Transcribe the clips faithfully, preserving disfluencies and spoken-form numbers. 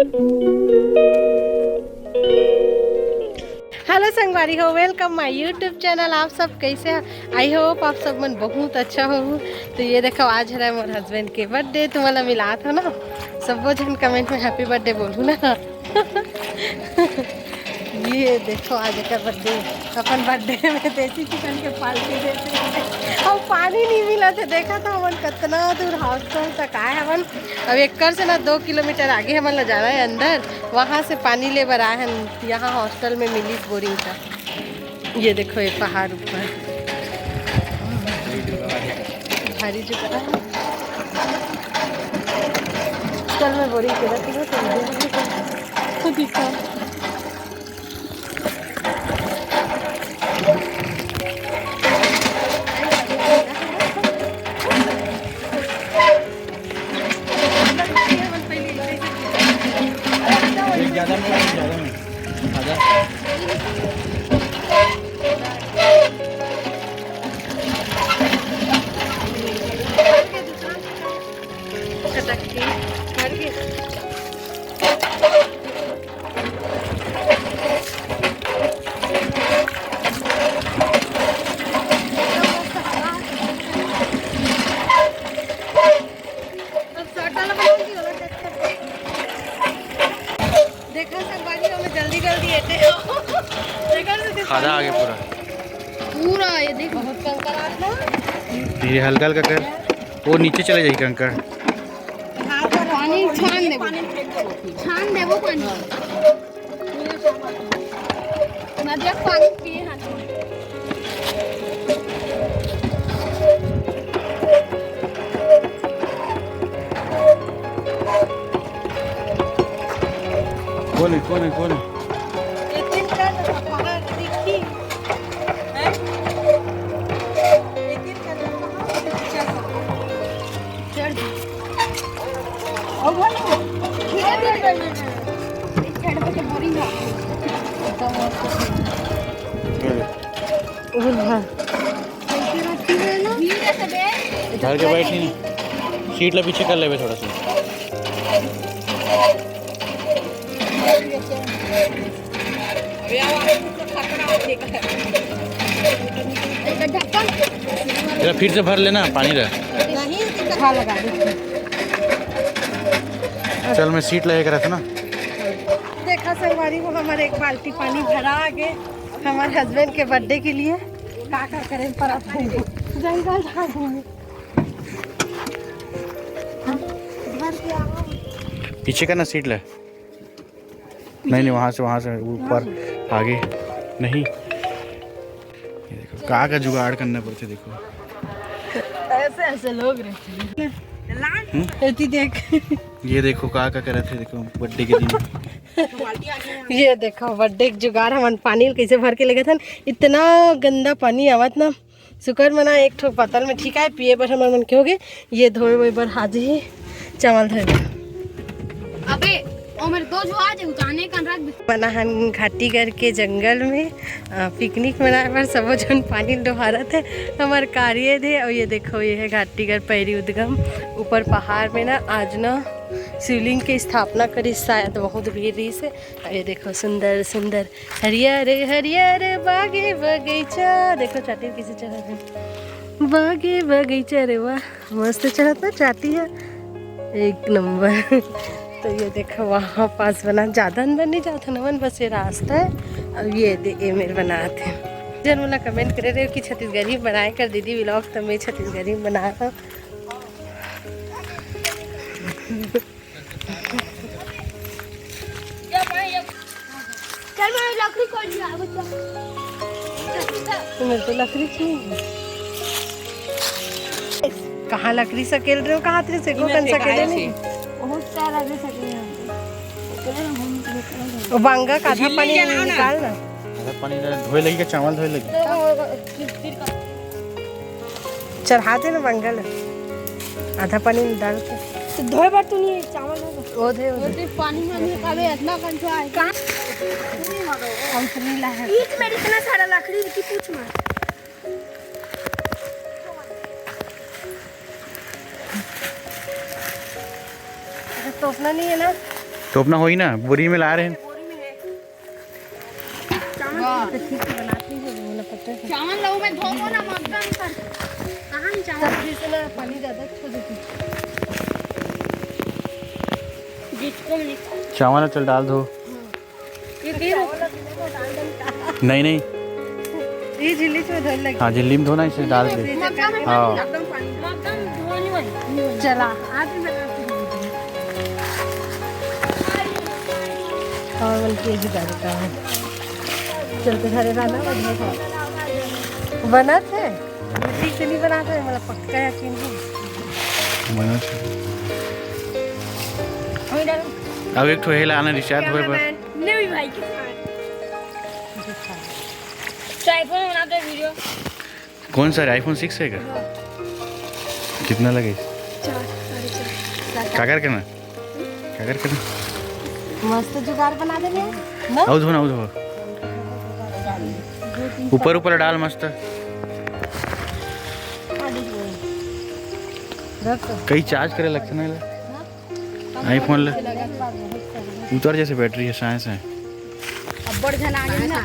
Hello संगवारी हो, welcome my YouTube channel। आप सब कैसे हैं? I hope आप सब मन बहुत अच्छा हो। तो ये देखो, आज हरे मोर हस्बैंड के बर्थडे। तुम्हारा मिला था ना, सबो झन कमेंट में हैप्पी बर्थडे बोलू ना। ये देखो, आज एकर बर्थडे, अपन बर्थडे में देसी चिकन के पार्टी देते हैं। और पानी नहीं मिला थे, देखा था हमन कितना दूर हॉस्टल तक आए हमन। अब एकर से ना दो किलोमीटर आगे हमन ला जाना है अंदर, वहाँ से पानी ले बर आए हैं। यहाँ हॉस्टल में मिली बोरिंग का। ये देखो, ये पहाड़ ऊपर भारी जो पड़ा है। चल, मैं बोरिंग के रख दूँ, तो दिखा। ज़्यादा नहीं, ज़्यादा नहीं। आजा। देखा संगवारी, हमें जल्दी जल्दी एते हो। देखा से खादा आगे पूरा। पूरा ये देख, बहुत कंकर आत ना। धीरे, हल्का हल्का कर, वो नीचे चले जाई कंकर। पानी छान देबो, छान देबो पानी। नदिया पानी पिए हाथ में। कौन है, कौन है, कौन है? ये तीन चार पहाड़ दिखी। हैं? ये तीन चार पहाड़ दिखी। चढ़। ओ भाई, धीरे, धीरे, धीरे, धीरे। चढ़ के बोरिंग है। धर के बैठ नहीं ना, सीट ला पीछे कर लेबे थोड़ा सा। जरा फिर से भर लेना पानी रह। चल, मैं सीट लेके रख ना। देखा संगवारी हो, हमारे एक बाल्टी पानी भरा आगे। हमारे हस्बैंड के बर्थडे के लिए का का करे पर आप जंगल झाड़ घूमे। पीछे का ना सीट ले। नहीं, नहीं, वहाँ से, वहाँ से ऊपर आगे नहीं। ये देखो, का का जुगाड़ करना पड़ते, देखो। ऐसे ऐसे लोग रहते हैं। हम्म? एती देख। ये देखो, का का करत है, देखो, बर्थडे के दिन। ये देखो, बर्थडे के जुगाड़, हमन पानी कैसे भर के लेगे थन। इतना गंदा पानी आवत ना, शुक्र मना एक ठो पतल में ठीक है, पिए बर हमर मन के होगे। ये धोए वोए बर हाजिर ही, चावल धोए बर। अबे, ओ मेरे दो जो आज उताने का रख दे। मना हन घाटीगढ़ के जंगल में, अ, पिकनिक मनाए बर सबो झन पानी डोहारत है। हमर कार्य दे, और ये देखो, ये है घाटीगढ़ पैरी उद्गम, ऊपर पहाड़ में ना आज ना शिवलिंग के स्थापना करी, शायद बहुत भीड़ रही से। और ये देखो, सुंदर सुंदर हरियर हरियर बागे बगीचा। देखो चाटी कैसे चढ़त है, बागे बगीचा रे वाह, मस्त चढ़त ना चाटी है, एक नंबर। तो ये देखो वहाँ पास बना, ज़्यादा अंदर नहीं जाता ना मन, बस ये रास्ता है। अब ये दे, ये मेरे बनाते हैं। जन मोला कमेंट करे रहे हो कि छत्तीसगढ़ी बनाए कर दीदी व्लॉग, तो मैं छत्तीसगढ़ी बना रहा हूँ। चल, मैं लकड़ी खोल लिया, अब चल। मेरे तो लकड़ी चाहिए। कहाँ लकड़ी सकेल रहे हो? कहाँ तेरे से को इन्हें कन सकेले फेंकाया नहीं? से। बहुत सारा भी सकेले हैं। वो बांगा का आधा पानी निकाल ना। आधा पानी ले, धोए लगी का चावल धोए लगी। तो फिर, फिर कर। चढ़ा दे ना मंगल, आधा पानी में डाल के। तो धोए बर तू नहीं, चावल धो दे। ओ दे, ओ दे। पानी में निकाले, इतना कंचुआ है। कहाँ? हम तो नहीं लाए हैं। ईंट में इतना सारा लकड़ी की पूछ मत। अरे, तोपना नहीं है ना? तोपना होही ना, बोरी में ला रहे हैं। चावल तो ठीक से बनाते हैं, वो वाला पत्ता से। चावल लो मैं धोबो ना, मक्का में कर। कहाँ है चावल? सब्जी से ना पानी ज़्यादा छोड़ देती। जिसको निकाल। चावल चल डाल दो। ये दे दो। नहीं, नहीं। ये झिल्ली से उधर लगी। हाँ, झिल्ली में धोना, इसे डाल दे। मक्का में हाँ। एकदम पानी। मक्का में धोनी वाली। चला। आज मैं और मन के भी डालता हूँ। चलते सारे रहना, बढ़िया था। बना थे? ठीक से नहीं बना थे, मतलब, पक्का यकीन है। बना थे। वही डालो। अब एक ठो हेला आना रिचार्ज होए पर। Cameraman, नवी भाई के साथ। तो iPhone बनाते हैं video। कौन सा है? iPhone six है क्या? हाँ। कितना लगे? चार, साढ़े चार। काकर करना? काकर करना? मस्त जुगाड़ बना देने ना? आउ धो ना, आउ धो। ऊपर ऊपर डाल मस्त। रख। कई चार्ज करे लगथे ना एला। हाँ। iPhone ले। उतर जैसे बैटरी है, साइंस है। अब्बड़ झन आ गए ना।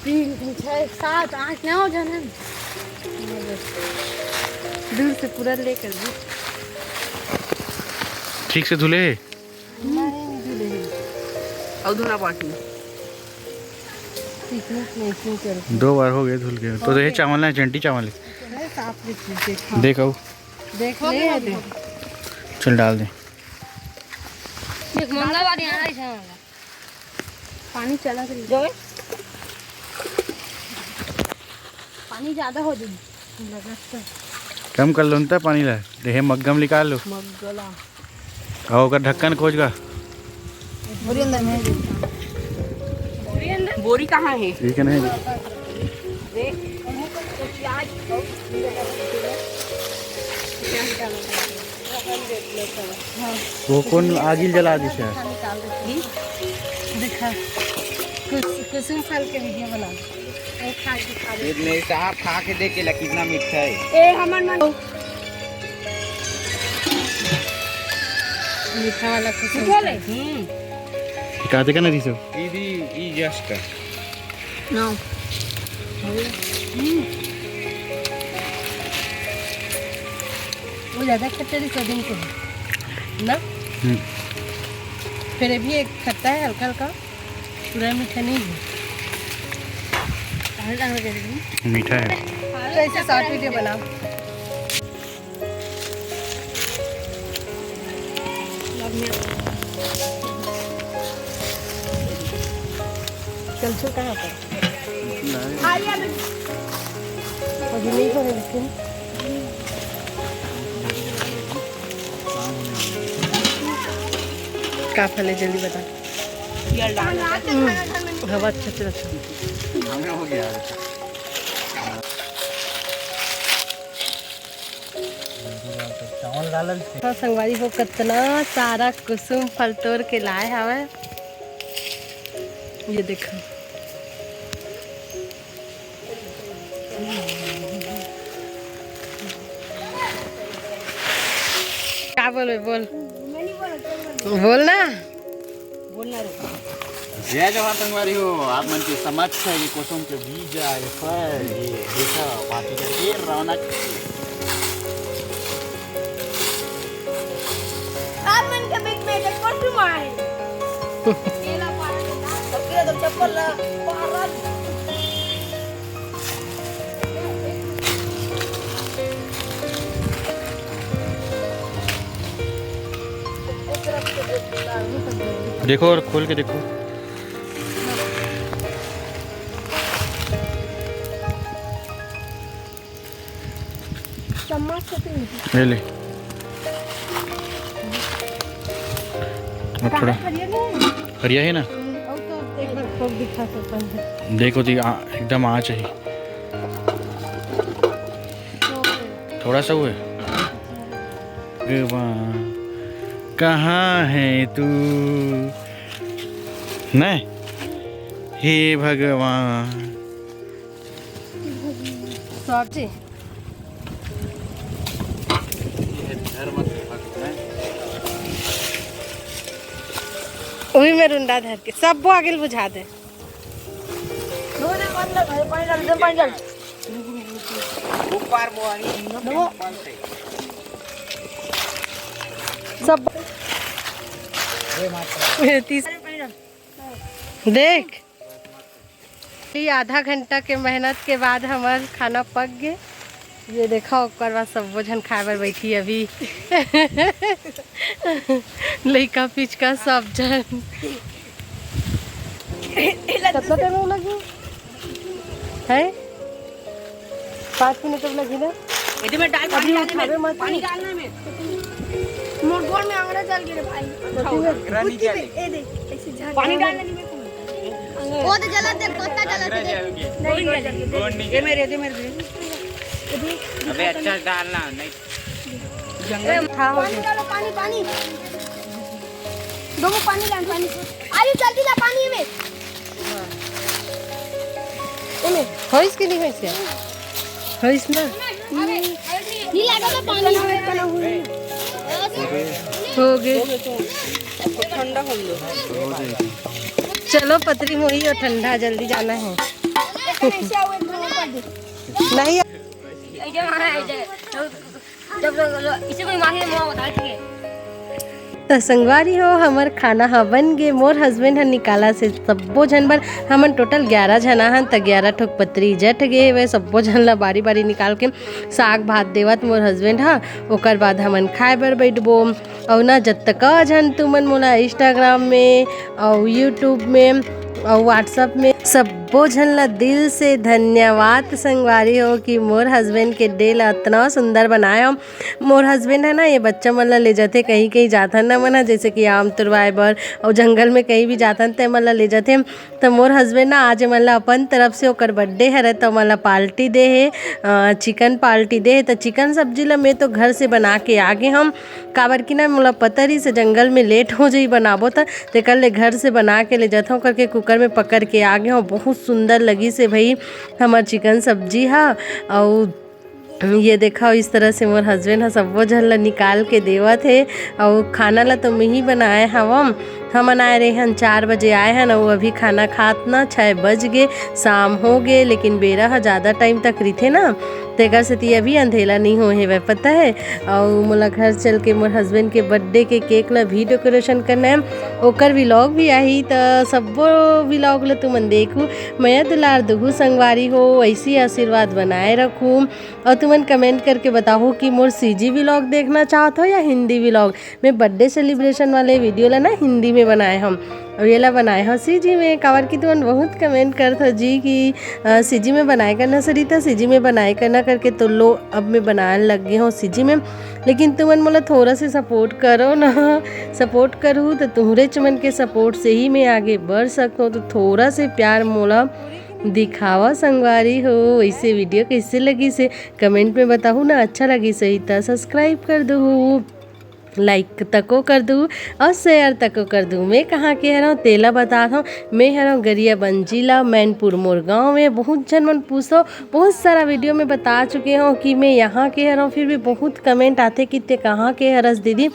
तीन, तीन, छः, सात, आठ, नौ जन है। दूर से पूरा लेकर भी। ठीक से धुले। नहीं, नहीं धुले। और धोना बाकी। Picnic making कर। दो बार हो गए धुल के। तो ये चावल है, जंटी चावल है। अरे साफ लिख लीजिए। देखो। देख ले, देख। चल डाल दे। देख, मंगलवार यहाँ आई है। पानी चला के जो है। पानी ज्यादा हो जाए। लगा तो। कम कर लो ना पानी ला। देहे मग्गम निकाल लो। मग्गला। और ओकर ढक्कन खोज गा। बोरी अंदर में है। बोरी कहाँ है? ठीक है, नहीं। वो कौन आगिल जला दिस है? दिखा। कुस-, कुसुम फल के video बना। ये मेरे साहब खा के देख के ला कितना मीठा है। ए, हमर मन। मीठा वाला कुसुम मीठा वाला? फल। हम्म। काते का ना दिसो? दीदी, ई just। ना। हम्म। वो ज्यादा खट्टा दिसो दिन को। ना? हम्म। फिर ये भी एक खट्टा है हल्का हल्का। पूरा मीठा नहीं है। मीठा है। तो ऐसे short video बनाओ। कलछुल कहाँ पर? अभी नहीं करे लेकिन। का फल है, जल्दी बता। हम्म, हवा अच्छा चलत है। चावल डालल थे। तो संगवारी हो, कितना सारा कुसुम फल तोड़ के लाए हवे। ये देखो। का बोलबे, बोल। बोल ना। जय जोहार संगवारी हो, आप मन के समक्ष है ये कुसुम के बीज, ये फल, ये देखा, बाकी करके रौनक। आप मन के बीच में एक कुसुम आए। केला पारा के दांत, अब केला तो चप्पल ला, पारा। देखो और खोल के देखो। चम्मच से तो नहीं। ले ले। अब थोड़ा कहाँ हरिया नहीं है? हरिया है ना? हम्म, और तो एक बार खोल दिखा सकता है। देखो जी, आ, एकदम आ चाहिए। थोड़ा सा हुए। भगवान, कहाँ है तू? नहीं, हे भगवान। सब्जी। ये है धर्म सेवक, हैं? उही में रुंडा धर के सब्बो आगे ल बुझा दे। पानी डाल दे, पानी डाल। ऊपर बोआही। सब तीस। देख, ये आधा घंटा के मेहनत के बाद हमर खाना पक गे। ये देखा, ओकर बाद सब्बो झन खाए बर बैठी अभी। लइका पिचका सब झन। कितना टाइम लगी है? पाँच मिनट अब लगी ना। इधर में डाल, पानी डाल, में पानी डालना में। मोर गोड़ में अंगड़ा चल गए रे भाई। अंगड़ा नहीं चले। ए दे, ऐसे झाड़। पानी डालना नहीं में। वो तो जलत है, पत्ता जलत है। नहीं, नहीं, नहीं। ये मेरे, ये मेरे। अबे अच्छा डालना नहीं। पानी डालो, पानी, पानी। दो पानी डाल, पानी। आयु जल्दी ला पानी में। होइस कि नहीं होइस? होइस ना। नहीं लगा तो पानी। हो गए। ठंडा हो गया। चलो पतरी मोही और ठंडा, जल्दी जाना है। नहीं। जब जब इसे कोई मांगे, मैं बता चुके। त संगवारी हो, हमर खाना ह बन गे। मोर हस्बैंड ह निकाला से सब्बो झन बर, हमन टोटल ग्यारह झन आहन, त ग्यारह ठोक पतरी जट गे हवय। सब्बो झन ला बारी बारी निकाल के साग भात देवत मोर हस्बैंड ह। ओकर बाद हमन खाए बर बैठबो। अउ ना, जतका झन तुमन मोला Instagram में अउ YouTube में अउ WhatsApp में, सब्बो झन ला दिल से धन्यवाद संगवारी हो कि मोर हस्बैंड के डे ला अतना सुंदर बनाए हो। मोर हस्बैंड है ना, ये बच्चा मन ला ले जाथे, कहीं कहीं जाथन ना मन ह, जैसे कि आम तुरवाए बर अउ जंगल में कहीं भी जाथन ते मन ला ले जाथे। त मोर हस्बैंड ना आज मन ला अपन तरफ से, ओकर बर्थडे हरे, त मन ला पार्टी दे हे, चिकन पार्टी दे हे। त चिकन सब्जी ला मैं तो घर से बना के आ गे हूँ, काबर कि ना मोला पता रहिस हे जंगल में लेट हो जाही बनाबो त, तेकर ले घर से बना के ले जाथों करके कुकर में पकड़ के आ गे हूँ। बहुत सुंदर लगिस हे भाई हमर चिकन सब्जी हा। अउ ये देखा, इस तरह से मोर हस्बैंड ह सब्बो झन ला निकाल के देवत हे। अउ खाना ला तो मैं ही बनाए हवम। हमन आए रहे हन, चार बजे आए हन, अउ अभी खाना खात ना छः बज गे, शाम हो गे, लेकिन बेरा ह ज़्यादा टाइम तक रहिथे ना, तेकर सेती अभी अंधेला नहीं हो हेवय, पता है। अउ मोला घर चल के मोर हस्बैंड के बर्थडे के केक ला भी डेकोरेशन करना है, ओकर व्लॉग भी आही, त सब्बो व्लॉग ला तुमन देखू। मया दुलार दुहू संगवारी हो, ऐसी आशीर्वाद बनाए रखू। अउ तुमन कमेंट करके बताहू कि मोर सीजी व्लॉग देखना चाहत हो या हिंदी व्लॉग। मैं बर्थडे सेलिब्रेशन वाले वीडियो ला ना हिंदी में बनाए हूँ, अउ ये ला बनाए हूँ सीजी में, काबर कि तुमन बहुत कमेंट करत हो जी कि अ, सीजी में बनाए करना सरिता, सीजी में बनाए करना करके। तो लो, अब मैं बनाए लग गई हूँ सीजी में। लेकिन तुमन मोला थोड़ा से सपोर्ट करो ना, सपोर्ट करू तो तुहरेच मन के सपोर्ट से ही मैं आगे बढ़ सकूँ। तो थोड़ा से प्यार मोला दिखावा संगवारी हो। ऐसे वीडियो कैसे लगिस हे कमेंट में बताहू ना, अच्छा लगिस हे त सब्सक्राइब कर दू, लाइक तको कर दू अउ शेयर तको कर दू। मैं कहाँ के हरव तेला बतात हूँ। मैं हरव गरियाबंद जिला, मैनपुर मोर गाँव में। बहुत झन मन पूछो, बहुत सारा वीडियो में बता चुके हूँ कि मैं यहाँ के हरव, फिर भी बहुत कमेंट आथे कि ते कहाँ के हरस दीदी।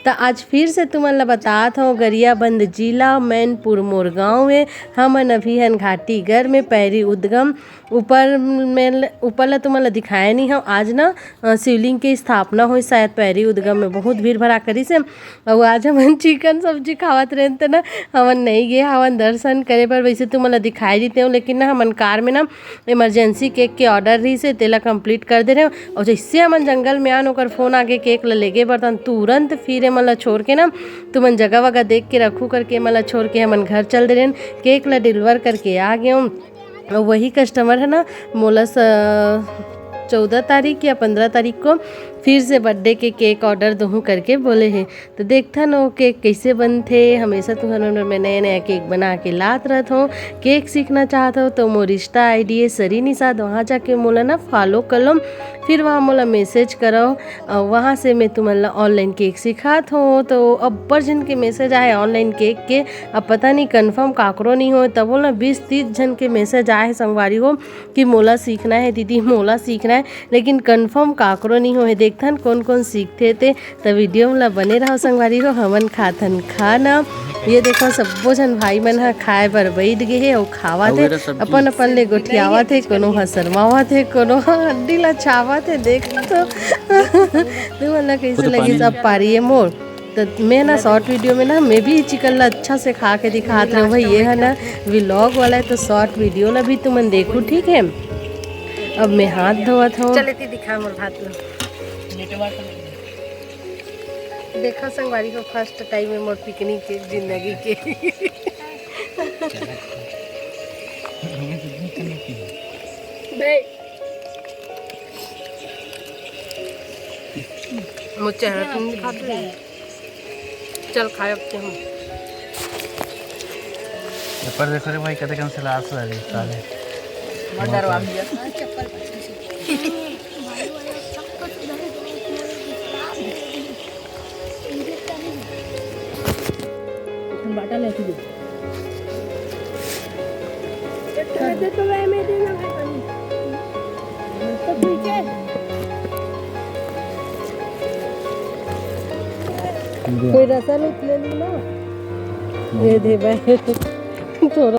त आज फिर से तुमन ला बतात हूँ, गरियाबंद जिला, मैनपुर मोर गाँव में। हमन अभी हन घाटीगर में, पैरी उदगम। ऊपर में ल-, ऊपर ला तुमन ला दिखाए नहीं हव। आज ना, अ, शिवलिंग के स्थापना होइस शायद पैरी उदगम में, बहुत भीड़ भड़ाका रहिस हे। अउ आज हमन चिकन सब्जी खावत रहेन त ना, हमन नहीं गे हवन दर्शन करे बर। वैसे तुमन ला दिखाई देते हो, लेकिन ना हमन कार में ना इमरजेंसी केक के ऑर्डर रहिस हे, तेला कंप्लीट कर दे रहे हो। अउ जैसे हमन जंगल में आन, ओकर फोन आगे केक ला लेगे बर, त तुरंत फिर एमन ला छोड़ के ना, तुमन जगह वगह देख के रखू करके एमन ला छोड़ के हमन घर चल दे रहेन। केक ला डिलीवर करके आ गए हूँ। अउ वही कस्टमर है ना, मोला स-, चौदह तारीख या पंद्रह तारीख को फिर से बर्थडे के केक ऑर्डर दूहूँ करके बोले हे। तो देखथन वो केक कैसे बनथे। हमेशा तुहर मन बर मैं नया नया केक बना के लात रहत हूँ। केक सीखना चाहत हो तो मोर इंस्टा आईडी है सरी निषाद, वहाँ जाके मोला ना फॉलो कर लो, फिर वहाँ मोला मैसेज करो। अ, वहाँ से मैं तुमन ला ऑनलाइन केक सिखात हूँ। तो अब्बड़ झन के मैसेज आए ऑनलाइन केक के, अब पता नहीं कन्फर्म काकरो नहीं हो, तब ना बीस तीस झन के मैसेज आए संगवारी हो कि मोला सीखना है दीदी, मोला सीखना है, लेकिन कन्फर्म काकरो नहीं हो है। देखथन कौन कौन सीखथे ते, त वीडियो में ला बने रहो संगवारी हो। हमन खाथन खाना, ये देखो, सब्बो झन भाई मन ह खाए बर बइठ गे हे अउ खावत हे, अपन अपन ले गोठियावत हे, कोनो ह शर्मावत हे, कोनो ह हड्डी ला छावत हे। देख तो तुमन ला कइसे लगिस अब पारी ए मोर। त मैं ना शॉर्ट वीडियो में ना मैं भी चिकन ला अच्छा से खा के दिखात रहूँ भाई। ये है ना व्लॉग वाला है, तो शॉर्ट वीडियो ला भी तुमन देखू, ठीक है। अब मैं हाथ धोवत हूँ। चल, एती दिखा मोर भात ला। देखा संगवारी हो, फर्स्ट टाइम है मोर पिकनिक के जिंदगी के। बे। मोर चेहरा तुम दिखा दो। चल खाए अब ते हम। ऊपर देखो रे भाई, कते कन से लाश वाले साले। मर्डर वाला। बाटा लेके दे। तो मैं देना भाई पानी। तो पीछे। कोई रसा नहीं ले लूँ ना। ये दे भाई। थोड़ा।